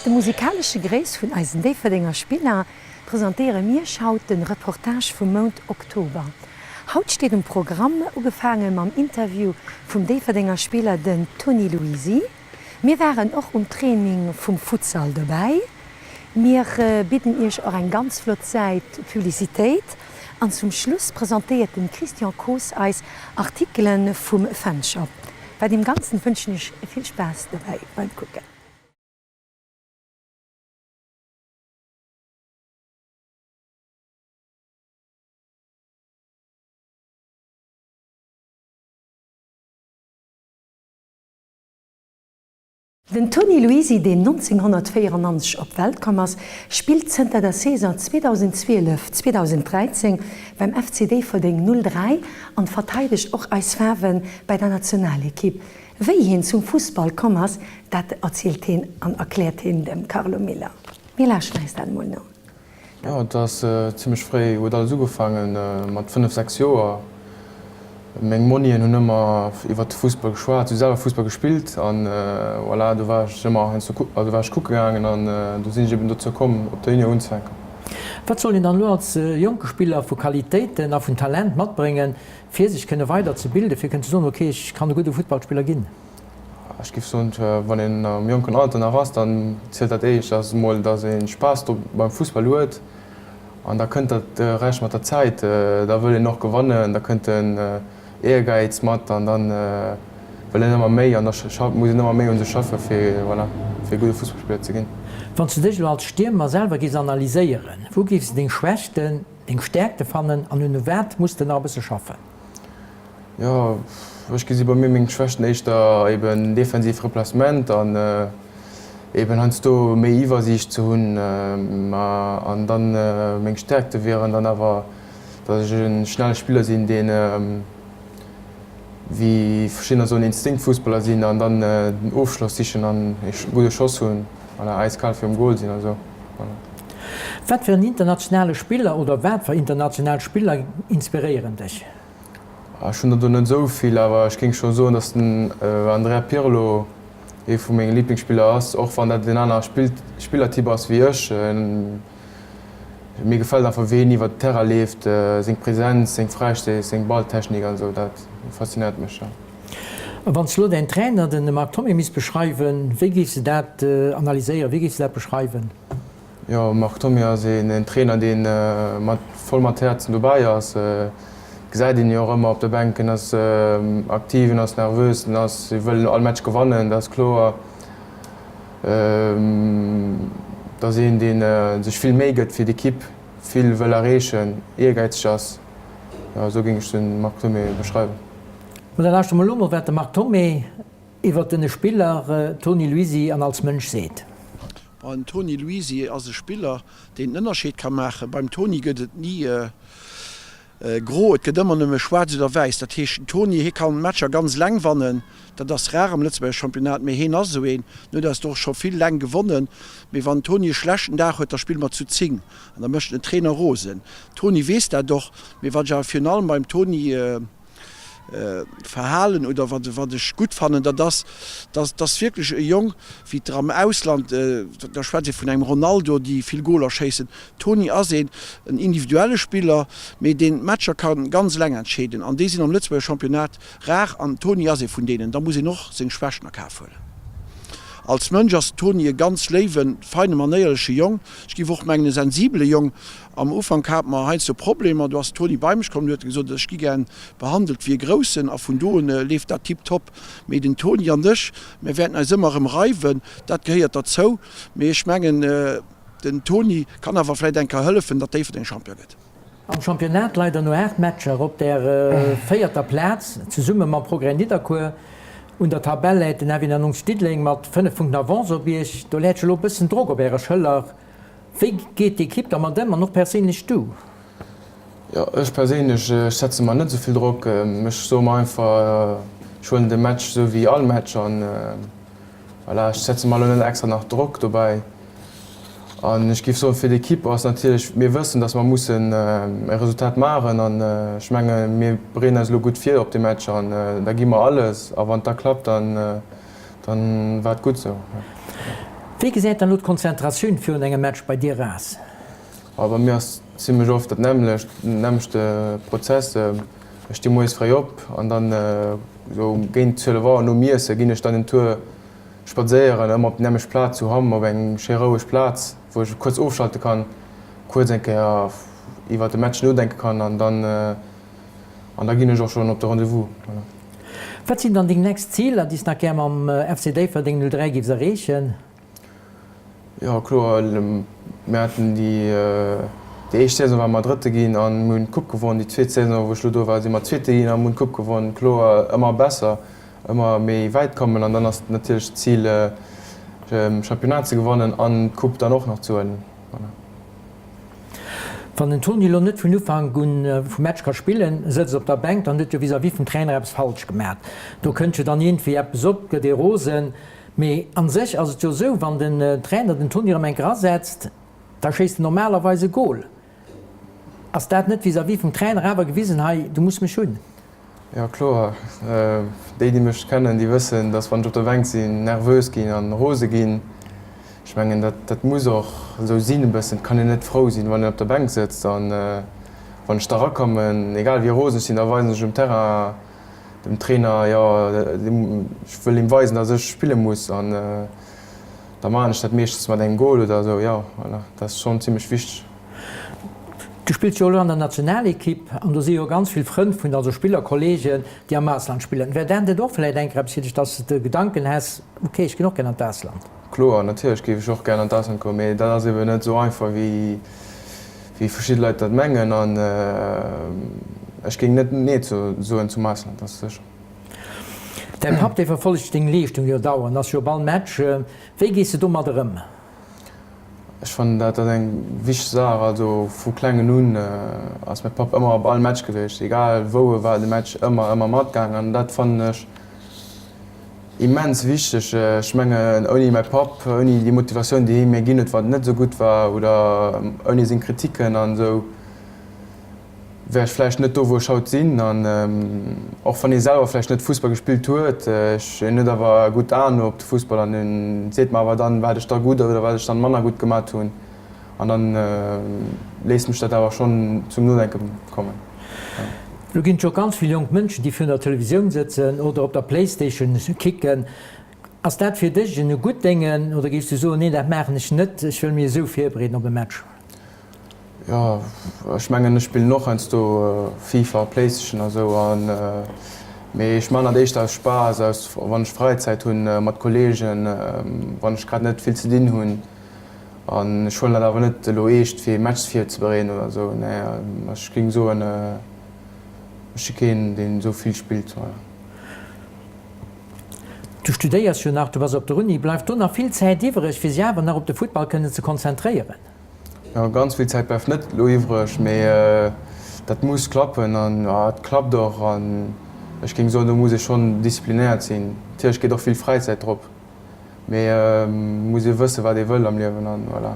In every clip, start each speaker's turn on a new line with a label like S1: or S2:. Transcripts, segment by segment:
S1: Mat de musikalesche Gréiss vun eisen Déifferdenger Spiller presentéiere mir iech haut de Reportage vum Mount Oktober. Haut steet um Programm, ugefaange mam Interview vum Déifferdenger Spiller den Tony Luisi. Mir waren och um Training vum Futsal dobäi. Mir bidden iech och eng ganz flott Säit Publicitéit an zum Schluss presentéiert den Christian Koos eis Artikelen vum Fanshop. Bei deem Ganzen wënschen ech vill Spaass dobäi beim Kucken. Den Tony Luisi, deen 1994 op d'Welt komm ass, spillt zënter der Saison 2012, 2013 beim FC Déifferdeng 03 an verteidegt och eis Faarwe bei der Nationalekipp. Wéi hien zum Fussball komm ass, dat erzielt hien an erkläert hien dem Carlo Miller. Mir lauschteren eis dat emol no.
S2: Jo, et ass zimmlech fréi huet alles ugefaangen, mat 5, 6 Joer. Meng Monnien hunn ëmmer iwwert de Fussball geschwat, si hu selwer Fussball gespillt an voilà, do war ech ëmmer heiansdo, also war ech kucke gaangen an do sinn ech eben dozou komm op der Junior unzefänken.
S3: Wat soll een dann elo als jonke Spiller vu Qualitéiten a vun Talent matbréngen, fir sech kënne weider ze bilden, fir kënnen ze soen, ok, ech kann e gudde Futtballspiller ginn?
S2: Ech géif soen, wann een am jonken Alter nach ass, dann zielt dat éischt ass emol, datt ee Spaass do beim Fussball huet an da kënnt dat de Rescht mat der Zäit. Da wëll een och gewannen, da kënnt den Ehrgäiz mat an dann wëll een ëmmer méi an da muss een ëmmer méi un sech schaffe fir, voilà, fir e gudde Fussballspiller ze ginn.
S3: Wann s du dech elo als Stiermer selwer géifs analyséieren, wou géifs de deng Schwächten, deng Stäerkte fannen an un wat muss de nach e bësse schaffen?
S2: Jo, ech gesi bei mir meng Schwächten éischter eben defensiv Replacement an eben heiansdo méi Iwwersiicht ze hunn. An dann meng Stärkte wieren dann awer, datt ech e schnelle Spiller sinn, deen, wéi verschiddener soen, Instinktfussballer sinn an dann den Ofschloss sichen an e gudde Schoss hunn, voilà, äiskal virum Gol sinn a sou, voilà.
S3: Wat fir en internationale Spiller oder wat fir international Spiller inspiréieren dech?
S2: Ech hunn der do net esou vill, awer ech géing scho soen, datt den Andrea Pirlo ee vu menge Liblingsspiller ass, och wann dat en aner Spillertyp ass wéi ech. Mir gefält einfach wéi hien iwwer den Terrain leeft, seng Präsenz, seng Fräistéiss, seng Balltechnik an esou, dat faszinéiert mech.
S3: A wann s de elo däin Trainer, den Marc Thomé, misst beschreiwen, wéi géifs de dat analyséieren, wéi géifs de dat beschreiwen?
S2: Jo, Marc Thomé ass een Trainer deen mat voll mat Häerzen dobäi ass. Gesäit een jo och ëmmer op der Bänk, en ass aktiv, en ass nervös, en ass, e wëll all Match gewannen, dat ass kloer. Et ass een deen sech vill Méi gëtt fir d'Ekipp, vill wëll erreechen, ehrgäizeg ass. Jo, esou géing ech de Marc Thomé beschreiwen.
S3: Mä da lauschteren mer elo mol wat de Marc Thomé iwwert den Spiller Tony Luisi an als Mënsch seet.
S4: Den Toni Luisi ass e Spiller, deen den Ënnerscheed ka maachen. Beim Toni gëtt et ni gro, et gëtt ëmmer nëmme schwaarz oder wäiss. Dat heescht, den Toni, hie kann Matcher ganz eleng wannen. Dat ass rar am Lëtzebuerger Championnat, mee hien ass esou een. En huet eis der och scho vill eleng gewonnen. Mee wann den Toni e schlechten Dag huet, da spille mer zu 10 an da mécht en den Trainer rosen. Toni weess dat och. Mee wat ech awer virun allem beim Toni Verhalen oder wat wat ech gutt fannen, dat ass, dass dass wierklech e Jong, wéi et der am Ausland, da schwätzt ee vun engem Ronaldo, déi vill Goler schéissen. Toni ass een en individuelle Spiller, mee deen d'Matcher ka ganz eleng entscheeden an déi sinn am Lëtzebuerger Championnat rar an Toni ass ee vun deenen. Da muss een och seng Schwächten a Kaf huelen. Als Mënsch ass den Toni e ganz léiwen, feine, manéierleche Jong, ech géif och mengen e sensibele Jong. Am Ufank hate mer heiansdo Problemer, do ass den Toni bei mech komm, huet gesot, ech gi gären behandelt wéi e Groussen a vun do un leeft dat tiptop. Mee den Toni an ech, mir wäerten eis ëmmer erëm reiwen, dat gehéiert derzou. Mee ech mengen, den Toni kann awer vläicht eng Kéier hëllefen, datt Déifferdeng Champion gëtt.
S3: Am Championnat leit der no 8 Matcher op der véierter Plaz, zesumme mam Progrès Nidderkuer. Un der Tabell läit den F91 Diddeleng mat 5 Punkten Avance op Iech. Do läit scho lo e bëssen Drock op ärer Schëller. Wéi geet d'Ekipp dermat ëm an och perséinlech du?
S2: Jo, ech perséinlech, ech setze mer net esou vill Drock. Ech soe mer einfach, ech huelen de Match esou wéi all Match an voilà, ech setze mer elo net extra nach Drock dobäi. An ech géif soen, fir d'Ekipp ass natierlech, mir wëssen, datt mer mussen e Resultat maachen an ech menge mir bereeden eis elo gutt vir op de Match an da gi mer alles a wann et da klappt, dann Dann war et gutt sou.
S3: Wéi gesäit dann elo d'Konzentratioun virun engem Match bei dir aus?
S2: Bei mir ass zimmlech oft dat nämmlecht, den nämmlechte Prozess. Ech sti moies fréi op an dann esou géint 12 Auer nom Iesse ginn ech dann en Tour spadséieren, ëmmer op déi nämmlecht Plaz zu Hamm, op eng schéi roueg Plaz, wou ech kuerz ofschalte kann, kuerz eng Kéier iwwert de Match nodenke kann an dann an da ginn ech och schonn op de Rendez-vous. Voilà.
S3: Wat sinn dann deng nächst Ziler, déi s nach gär mam FC Déifferdeng 03 giffs erreechen?
S2: Jo kloer, mir haten déi déi éischt Saison ware mer Drëtte ginn an mir hunn d'Coupe gewonn. Déi zweet Saison wou ech elo do war si mer Zweete ginn an hunn d'Coupe gewonn. Kloer ëmmer besser, ëmmer méi wäit kommen an dann ass natierlech d'Zil Championnat ze gewannen an d'Coupe dann och nach ze huelen. Voilà.
S3: Wann den Toni elo net vun Ufank un vum Match ka spillen, sëtzt op der Bänk, dann huet jo vis-à-vis vum Trainer eppes falsch gemat. Do kënnt jo dann iergendwéi eppes op, gëtt ee rosen. Mee an sech ass et jo esou, wann den Trainer den Toni erëm eng Kéier asetzt, da schéisst en normalerweis e Goal. Ass dat net vis-à-vis vum Trainer awer gewisen, hei, du muss mech hunn?
S2: Jo kloer, déi déi mech kennen, déi wëssen, dass wann ech op der Bänk sinn, nervös ginn an rose ginn. Ech mengen dat dat muss och esou sinn e bëssen. Et kann een net frou sinn, wann een op der Bänk sëtzt. An wann ech da erakommen, egal wéi rosen ech sinn, da weisen ech um Terrain dem Trainer, jo ech wëll him weisen, dass ech spille muss. An da maachen ech dat meeschtens mat engem Goal oder esou. Jo voilà, dat ass schonn zimmlech wichteg.
S3: Du spills jo elo an der Nationalekipp an do si jo ganz vill Frënn vun, also Spillerkollegen, déi am Ausland spillen. Wär dat net och vläicht eng Kéier eppes fir dech, dass de de Gedanken häss, ok, ech ginn och gär an d'Ausland?
S2: Kloer, natierlech géif ech och gär an d'Ausland goen, mee dat ass eben net esou einfach wéi wéi verschidde Leit dat mengen an ech géing net nee soen zum Ausland, dat ass sécher.
S3: Däi Papp, dee verfollegt deng Leeschtung jo dauernd, ass jo op all Match. Wéi gees de domadder ëm?
S2: Ech fannen dat ass eng wichteg Saach. Also vu klengen un ass mäi Papp ëmmer op all Match gewiescht, egal wou e war, de Match ëmmer ëmmer matgaang an dat fannen ech immens wichteg. Ech mengen ouni mäi Papp, ouni déi Motivatioun déi hie mir ginn huet wann et net esou gutt war oder ouni seng Kritiken an esou, wär ech vläicht net do wou ech haut sinn an och wann ee selwer vläicht net Fussball gespillt huet, ech een huet awer e gutt Aen op de Fussball an en seet mer awer dann wat ech da gutt oder wat ech dann manner gutt gemat hunn an dann léisst mech dat awer schonn zum Nodenke kommen.
S3: Elo ginn et jo ganz vill jonk Mënschen déi virun der Televisioun sëtzen oder op der Playstation kicken. Ass dat fir dech en gutt Déngen oder géifs du soen, nee dat maachen ech net, ech wëll mech esou virbereeden op e Match?
S2: Jo, ech mengen ech spillen och heiansdo Fifa, Playstation a sou an mee ech man dat éischter aus Spaass, aus wann ech Fräizäit hunn mat Kollegen, wann ech grad net vill ze dinn hunn an ech huelen dat awer net elo eescht fir ee Match virzebereeden oder sou. Nee, ech géing soen ech si keen deen sou vill spillt.
S3: Du studéiers jo nach, du bass op der Uni, bleift do nach vill Zäit iwwreg fir sech awer nach op de Futtball kënnen ze konzentréieren?
S2: Jo, ganz vill Zäit bleift net elo iwwreg, mee dat muss klappen an et klappt och. An ech géing soen, do muss ee schonn disziplinéiert sinn. Natierlech geet och vill Fräizäit drop, mee muss ee wëssen, wat ee wëll am Liewen an voilà.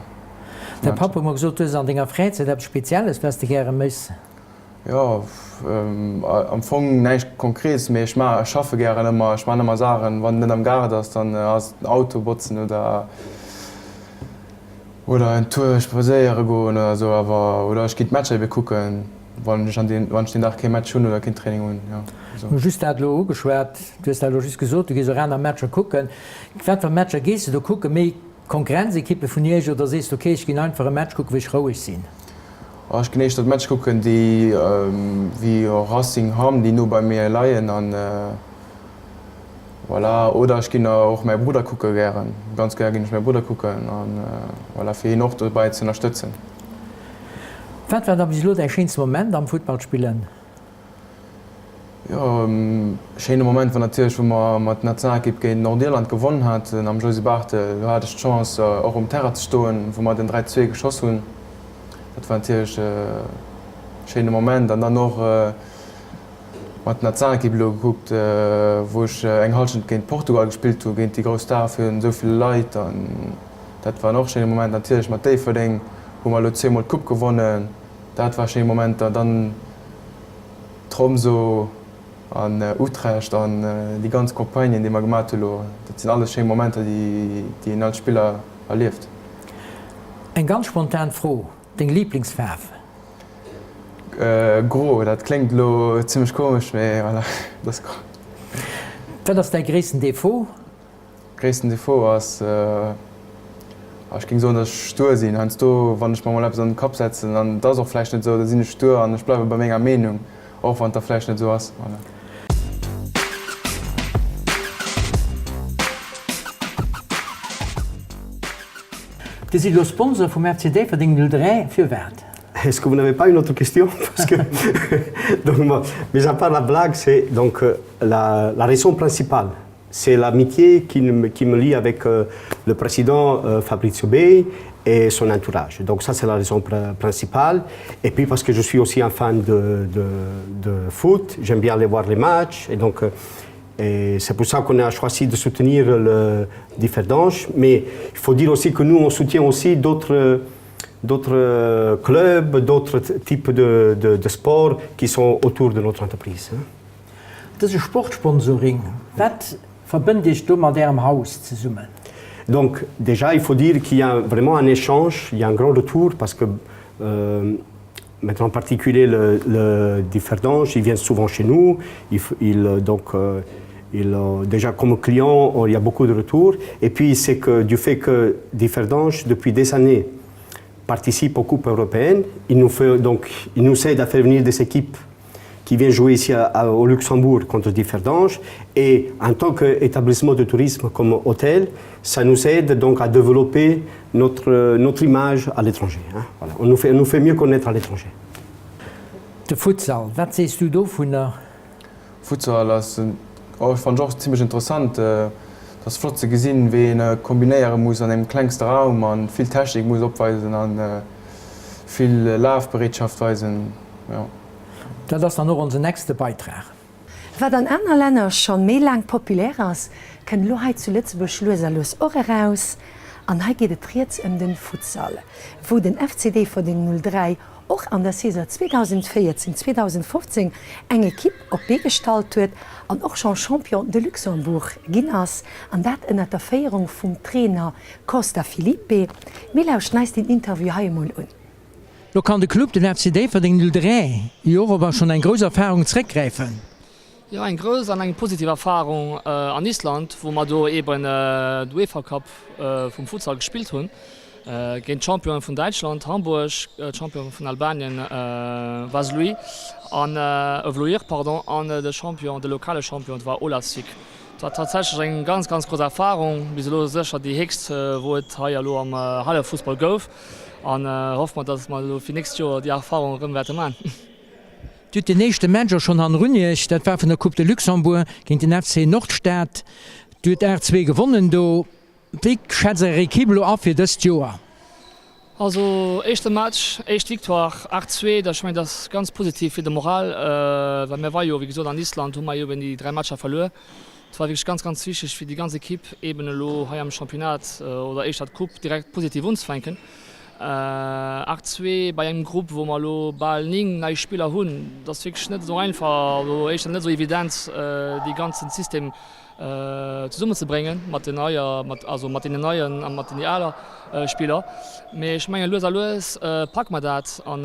S3: Däi Papp huet mer gesot, du hues an denger Fräizäit eppes Spezielles, wat s de gäre méchs.
S2: Jo, am Fong näischt Konkretes, mee ech maachen, ech schaffe gären ëmmer, ech maachen ëmmer Saachen. Wann et net am Gaart ass, dann ass et den Auto botzen oder. Oder en Tour spadséiere goen oder sou awer oder ech ginn d'Matcher ebe kucken, wann ech an deen wann ech deen Dag kee Match hunn oder keen Training hunn, jo
S3: sou. Hu just dat elo ugeschwat, du hues dat elo just gesot, du gees och aner Matcher kucken. Wat fir Matcher gees de do kucken? Méi Konkurrenzekippe vun iech oder sees de ok ech ginn einfach e Match kucken wou ech roueg sinn?
S2: Oh ech ginn éischter d'Match kucken déi wéi Racing Hamm déi no bei mir leien an Voilà, oder ech ginn och mäi Brudder kucke gären, ganz gär ginn ech mäi Brudder kucken an voilà, fir hien och dobäi ze ënnerstëtzen.
S3: Wat war da bis elo däi schéinste Moment am Futtballspillen?
S2: Jo, schéine Moment war natierlech wou mer mat Nationalekipp géint Nordirland gewonnen haten am Josy Barthel. Do hat ech d'Chance och um Terrain ze stoen, wou mer den 3, 2 geschoss hunn. Dat war natierlech e schéine Moment an dann och Mat Nationalekipp elo gekuckt, wou ech eng Hallschent géint Portugal gespillt hu, géint déi grouss Stare virun esou ville Leit an dat waren och schéine Momenter. Natierlech mat Déifferdeng hu mer elo zweemol d'Coupe gewonnen, dat war schéi Momenter. Dann Tromsø an Utrecht an déi ganz Campagnen, déi mer gemat hu lo, dat sinn alles schéi Momenter, déi een als Spiller. Erlieft.
S3: Eng ganz spontan Fro, Deng Liiblingsfaarf?
S2: Gro, dat kléngt elo zimmlech komesch, mee voilà, et ass gro.
S3: Wat ass däi gréissten Defaut?
S2: Gréissten Defaut ass, ech géing soen, datt ech stur sinn. Heiansdo, wann ech mer emol eppes an den Kapp setzen an et ass och vläicht net esou, da sinn ech stur an ech bleiwe bei menger Meenung, och wann et da vläicht net esou ass. Voilà.
S3: Dir sidd elo Sponsor vum FC Déifferdeng 03, firwat?
S5: Est-ce que vous n'avez pas une autre question? Parce que donc bon, mis à part la blague, c'est donc la, la raison principale, c'est l'amitié qui, qui me lie avec euh, le président euh, Fabrizio Bey et son entourage. Donc ça, c'est la raison pr principale. Et puis parce que je suis aussi un fan de, de, de foot, j'aime bien aller voir les matchs. Et donc, euh, et c'est pour ça qu'on a choisi de soutenir le Differdange. Mais il faut dire aussi que nous, on soutient aussi d'autres d'autres clubs, d'autres types de, de, de sports qui sont autour de notre entreprise.
S3: Dëse Sportsponsoring, wat verbënnt Iech do mat Ärem Haus zesummen?
S5: Donc déjà, il faut dire qu'il y a vraiment un échange, il y a un grand retour parce que euh, maintenant en particulier le, le Differdange, ils viennent souvent chez nous, il, il, donc euh, il, euh, déjà comme client, il y a beaucoup de retours. Et puis c'est que du fait que Differdange, depuis des années, participe aux coupes européennes, il nous, fait, donc, il nous aide à faire venir des équipes qui vient jouer ici à, à, au Luxembourg contre Differdange et en tant qu'établissement de tourisme comme hôtel, ça nous aide donc à développer notre, notre image à l'étranger. Voilà. On nous fait, on nous fait mieux connaître à l'étranger.
S3: De Futsal, wat sees du dovunner?
S2: Futsal ass, oh, ech fannen och zimmlech interessant. Et ass flott ze gesinn, wéi een kombinéiere muss an engem klengste Raum an vill Technik muss opweisen an vill Lafbereetschaft weisen, jo.
S3: Dat ass dann och onsen nächste Beitrag.
S1: Wat an aner Länner schonn méi laang populär ass, kënnt elo hei zu Lëtzebuerg lues a lues och eraus. An hei geet et rieds ëm den Futsal, wou den FC Déifferdeng 03 och an der Saison 2014, 2015 eng Ekipp op d'Bee gestallt huet an och schonn Champion de Luxembourg ginn ass, an dat ënnert der Féierung vum Trainer Costa Filipe. Mir lauschten eis deen Interview hei emol un.
S3: Lo kann de Club, den FC Déifferdeng 03, jo och op schonn eng grouss Erfarung zréckgräifen.
S6: Jo, eng grouss an eng positiv Erfarung an Island, wou mer do eben de UEFA Cup vum Futsal gespillt hunn géint d'Championen vun Däitschland, Hamburg, d'Championen vun Albanien, Vaslui an, Vloir, pardon, an de Champion, de lokale Champion, dat war Olavsvik. Et war tatsächlech eng ganz, ganz grouss Erfarung, bis elo sécher déi héchst, wou et hei elo am Halefussball gouf. An hoffe mer, dass mer elo fir nächst Joer déi Erfahrung erëm wäerte man.
S3: Dir hutt den éischte Match och schonn hannerun Iech, dat war vun der Coupe de Luxembourg géint den FC Nordstad. Dir hutt 8, 2 gewonnen do. Wéi schätzt Är Ekipp elo a fir dëst Joer?
S6: Also éischte Match, éischt Victoire, 8, 2, dat ech mengen, dat ass ganz positiv fir de Moral, well mir war jo wéi gesot an Island, hu mer jo eben déi 3 Matcher verluer. Et war wierklech ganz, ganz wichteg fir déi ganz Ekipp eben elo hei am Championnat oder éischter d'Coupe direkt positiv unzefänken. 8, 2 bei engem Grupp, wou mer elo bal 9 nei Spiller hunn, dat ass wierklech net esou einfach oder éischter net esou evident, dee ganzen System zesummenzebréngen mat den neier, mat, also mat deenen neien a mat den aler Spiller. Mee ech mengen, lues a lues packe mer dat an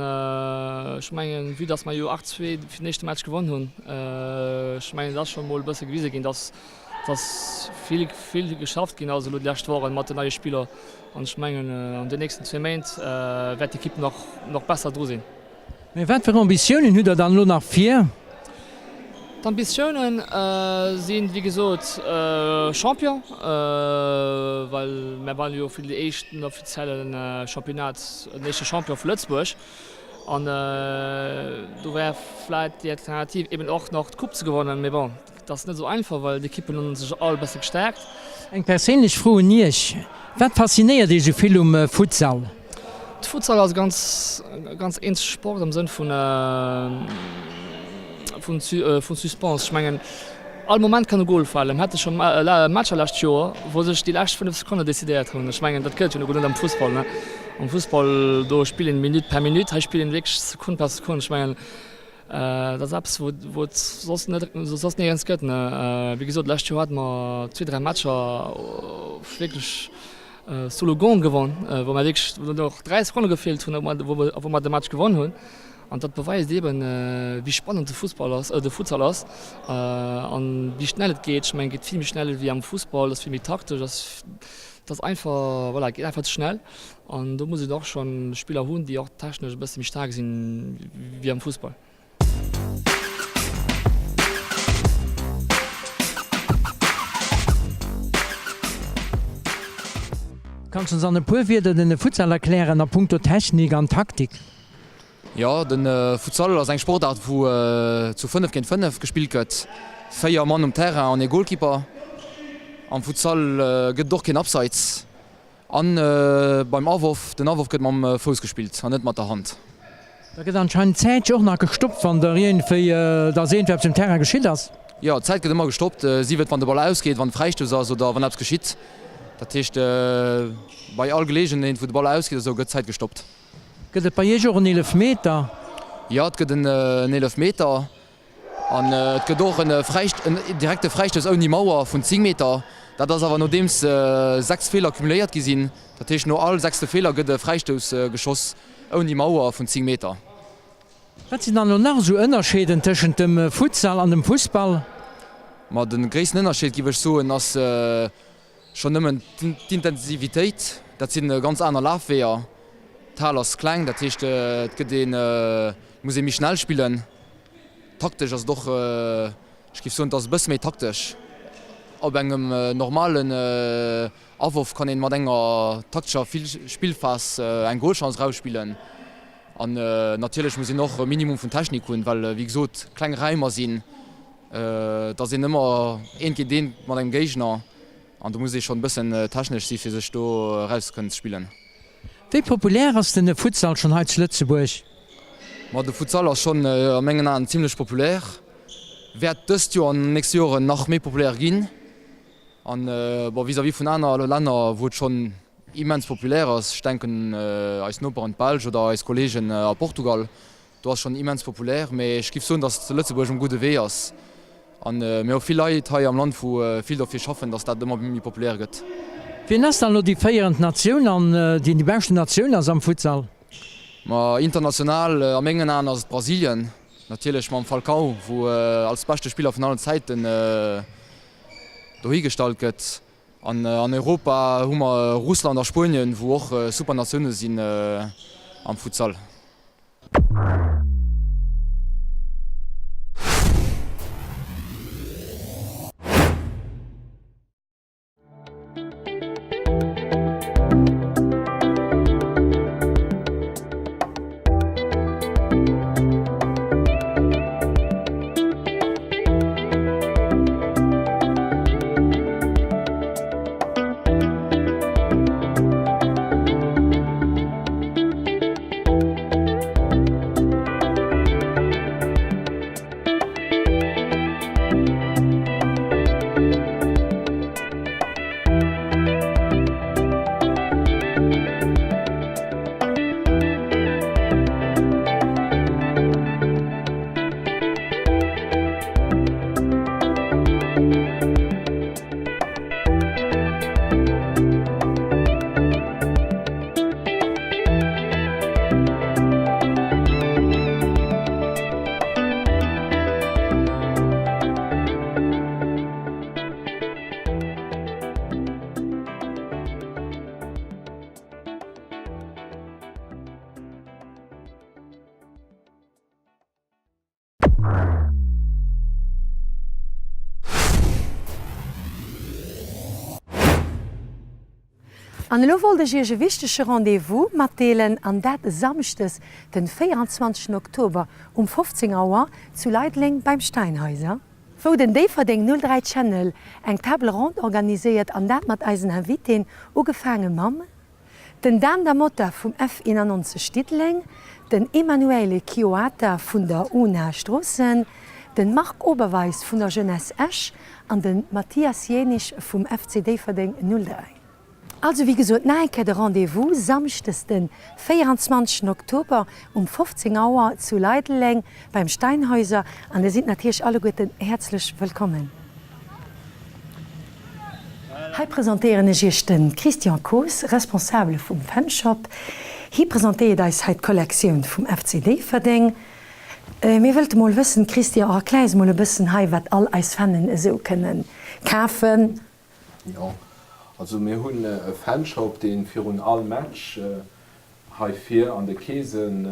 S6: ech mengen, vue dass mer jo 8, 2 fir den éischte Match gewonn hunn, ech mengen, et ass scho mol e bësse gewise ginn, dass, dass vill, vill geschafft ginn ass elo déi lescht Wochen mat den neie Spiller. An ech mengen, an den nächsten zwee Méint wäert d'Ekipp nach, nach besser dru sinn.
S3: Mä wat fir Ambitiounen hutt Der dann elo nach vir?
S6: D'Ambitiounen sinn, wéi gesot, Champion, well mär waren jo fir déi éischten offizielle Championnat den éischte Champion vu Lëtzebuerg. An do wär vläit déi Alternativ eben och nach d'Coupe ze gewannen. Mee bon, dat ass net esou einfach, well d'Ekippen hu sech all e bësse gestäerkt.
S3: Eng perséinlech Fro un Iech, Wat faszinéiert Iech esou vill um Futsal?
S6: De Futsal ass e ganz, ganz eenzege Sport am Sënn vun, vun, vun Suspense. Ech mengen, all Moment kann e Gol falen. Mir hate scho Matcher lescht Joer, wou sech déi lescht 5 Sekonne decidéiert hunn. Ech mengen, dat gëtt et jo net am Fussball, ne? Am Fussball, do spillt een Minutt per Minutt, hei spillt een wierklech Sekonn per Sekonn. Ech mengen, dat ass eppes, wou, wou et soss net, soss néierens gëtt, ne? Wéi gesot, lescht Joer hate mer zwee, dräi Matcher, wierklech. Sous le gong gewonn, wou mer wierklech, wou nach 3 Sekonne gefeelt hunn, a wou mer de Match gewonn hunn. An dat beweist eeben, wéi spannend de Fussball ass, de Futsal ass an wéi schnell et geet. Ech mengen, et geet vill méi schnell wéi am Fussball, et ass vill méi taktesch, et ass einfach, voilà, et geet einfach ze schnell. An do muss een och schonn Spiller hunn, déi och technesch e bësse méi staark sinn wéi am Fussball.
S3: Kanns de ons an e puer Wierder den Futsal erklären a punkto Technik an Taktik?
S7: Jo, de Futsal ass eng Sportaart wou zu 5 géint 5 gespillt gëtt, 4 Mann um Terrain an ee Goalkeeper. Am Futsal gëtt et och keen Abseits an beim Aworf, den Aworf gëtt mam Fouss gespillt an net mat der Hand.
S3: Da gëtt anscheinend d'Zäit jo och nach gestoppt wann der iergendwéi dass iergendwéi eppes um Terrain geschitt ass.
S7: Jo, d'Zäit gëtt ëmmer gestoppt, sief et wann de Ball ausgeet, wann e Fräistouss ass oder wann eppes geschitt. Dat heescht bei all Geleegenheet wou de Ball ausgeet oder sou gëtt d'Zäit gestoppt.
S3: Gëtt et bei iech och en Eelefmeter?
S7: Jo, et gëtt en Eelefmeter an et gëtt och en direkte Fräistouss ouni Mauer vun 10 Meter. Dat ass awer nodeems 6 Feeler cumuléiert gi sinn. Dat heescht no all sechste Feeler gëtt e Fräistouss geschoss ouni Mauer vun 10 Meter.
S3: Wat sinn dann elo nach esou Ënnerscheeden tëschent dem Futsal an dem Fussball?
S7: Ma de gréissten Ënnerscheed, giff ech soen, ass Schonn nëmmen d'Intensivitéit, dat si ganz aner Lafweeër. D'Hal ass kleng, dat heescht et gëtt een, et muss ee méi schnell spillen. Taktesch ass et och, ech géif soen, et ass e bësse méi taktesch. Op engem normalen Aworf kann een mat enger taktescher Spillphas eng Golchance erausspillen. An natierlech muss een och e Minimum vun Technik hunn, well wéi gesot kleng Räimer sinn. Et ass een ëmmer eent géint eent mat engem Géigner an do muss ee schonn e bëssen technesch si fir sech do eraus kënnen ze spillen.
S3: Wéi populär ass den Futsal schonn hei zu Lëtzebuerg?
S7: Ma de Futsal ass schonn a mengen Aen zimlech populär, wäert dëst Joer an den nächste Joren nach méi populär ginn. An bon vis-à-vis vun aner Länner wou et schonn immens populär ass, ech denken eis Noperen d'Belsch oder eis Kollegen a Portugal, Do ass schon immens populär, mee ech giff soen, dass Lëtzebuerg um gudde Wee ass an mir hu vill Leit hei am Land wou vill derfir schaffen, dass dat ëmmer méi populär gëtt.
S3: Wien ass dann elo déi féierend Natioun an déi déi beschten Natioun ass am Futsal?
S7: Ma international a mengen Aen ass et Brasilien, natierlech mam Falcao wou als beschte Spiller vun allen Zäiten dohi gestallt gëtt. An an Europa hu mer Russland a Spuenien wou och super Natioune sinn am Futsal.
S1: An elo wollt ech iech e wichtege Rendez-vous matdeelen, an dat e Samschdes, den 24 Oktober um 15 Auer zu Leideleng beim Steinhäuser, wou den Déifferdeng 03 Channel eng Table ronde organiséiert, an dat mat eisen Invitéen, ugefaange mam. Den Dan Da Motta vum F 91 Diddeleng, den Emanuele Chioata vun der una Stroossen, den Marc Oberweis vun der Jeunesse Esch an den Mathias Jenisch vum FC Déifferdeng 03. Also wéi gesot nach eng Kéier de Rendez-vous, Samschdes den 24 Oktober um 15 Auer zu Leideleng beim Steinhäuser an dir sidd natierlech alleguerten häerzlech wëllkommen. Hei presentéieren ech iech de Christian Koos, Responsabele vum Fanshop. Hie presentéiert eis hei d'Kollektioun vum FC Déifferdeng. Mir wëllte mol wëssen, Christian, erklär eis mol e bëssen hei wat all eis Fannen esou kënnen kafen.
S8: Jo, also mir hunn e Fanshop, dee virun all Match hei vir an de Keesen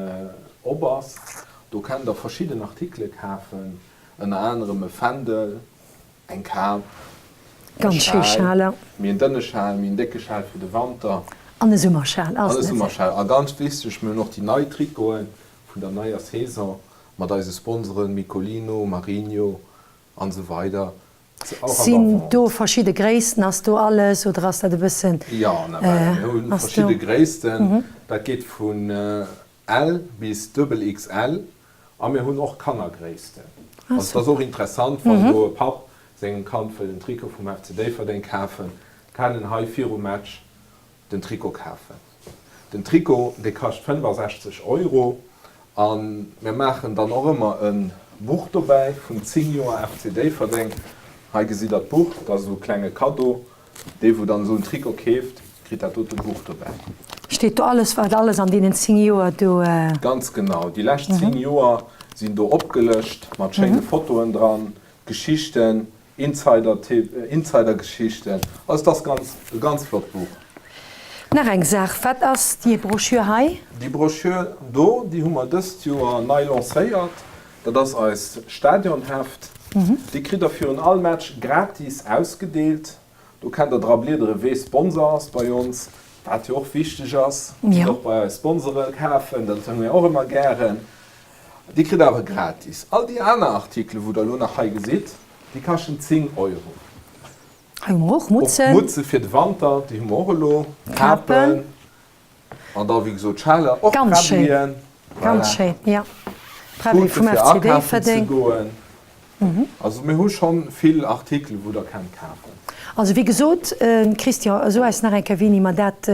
S8: op ass. Do kennt der verschidden Artikele kafen, ënner anerem e Fändel, eng Kap, e Schal, méi en dënne Schal, méi en décke Schal fir de Wanter.
S1: An e Summerschal
S8: ass net. An e Summerschal. A ganz wichteg, mir hunn och déi nei Trikoten vun der neier Saison mat eise Sponsoren Micolino, Marinho an esou weider
S1: och an der Sinn Vente. Do verschidde Gréissten? Ass do alles oder ass dat e bëssen?
S8: Jo, nawell. Mir hu verschidde Gréissten. Dat geet vun L bis duebel XL a mir hunn och Kannergréissten. Also et ass och interessant, wann elo e Papp sengem Kand wëll en Trikot vum FC Déifferdeng kafen, kann en hei virum Match den Trikot kafen. Den Trikot, dee kascht 65 Euro a mir maachen dann och ëmmer e Buch dobäi vun 10 Joer FC Déifferdeng. Hei gesitt der d'Buch, dat ass esou e klenge Kaddo. Dee wou dann esou en Trikot keeft, kritt dat dote Buch dobäi.
S1: Steet do alles, wat alles an deenen 10 Joer do.
S8: Ganz genau, déi lescht 10 Joer sinn do opgelëscht mat schéine Fotoen dran, Geschichten, Insider-Geschichten. Also et ass ganz, e ganz flott Buch.
S1: Nach eng Saach, wat ass déi Broschür hei?
S8: Déi Broschür do, déi hu mer dëst Joer nei lancéiert. Dat ass eist Stadionheft. Déi kritt der virun all Match gratis ausgedeelt. Do kennt der dra bliedere wee Sponsor ass bei ons, wat jo och wichteg ass. Gitt och bei eis Sponsore kafen, dat hu mir och ëmmer gären. Déi kritt der awer gratis. All déi aner Artikele wou der elo nach hei gesitt, déi kaschten 10 Euro.
S1: Hei hu mer och Mutzen.
S8: Och Mutze fir de Wanter, déi hu mer och elo. Kapen. An da wéi gesot Schaler, och
S1: Ganz schéin,
S8: Präbbelien.
S1: ganz
S8: Voilà.
S1: schéin, jo. Präbbeli
S8: Tute
S1: vum
S8: fir
S1: FC
S8: akafen ze
S1: Déifferdeng.
S8: goen. Also mir hu schonn vill Artikelen, wou der kennt kafen.
S1: Also wéi gesot, Christian, so eis nach eng Kéier wéini mer dat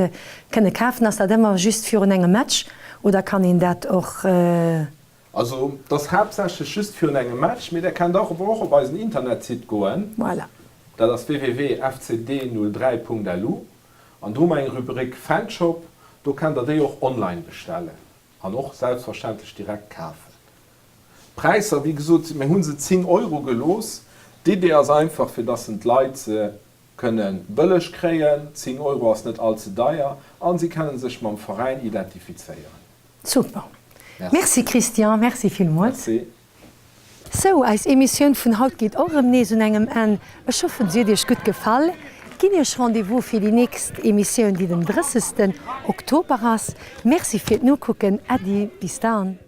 S1: kënne kafen. Ass dat ëmmer just virun engem Match oder kann een dat och.
S8: Also et ass haaptsächlech just virun engem Match, mee der kennt och och op eisen Internetsite goen.
S1: Voilà.
S8: Dat ass www.fcd03.lu An do hu mer eng Rubrik Fanshop, do kennt der déi och online bestellen an och selbstverständlech direkt kafen. D'Präisser, wéi gesot, mir hu se 10 Euro gelooss. D'Idee ass einfach, fir dass en d'Leit se kënne bëlleg kréien. 10 Euro ass net all ze deier a si kennen sech mam Veräin identifizéieren.
S1: Super. Merci Christian, merci villmools.
S8: Merci.
S1: Sou, eis Emissioun vun haut geet och erëm nees un engem Enn. Ech hoffen si huet iech gutt gefall. Ginn iech Rendez-vous fir déi nächst Emissioun déi den 30 Oktober ass. Merci fir d'Nokucken, Äddi, bis dann.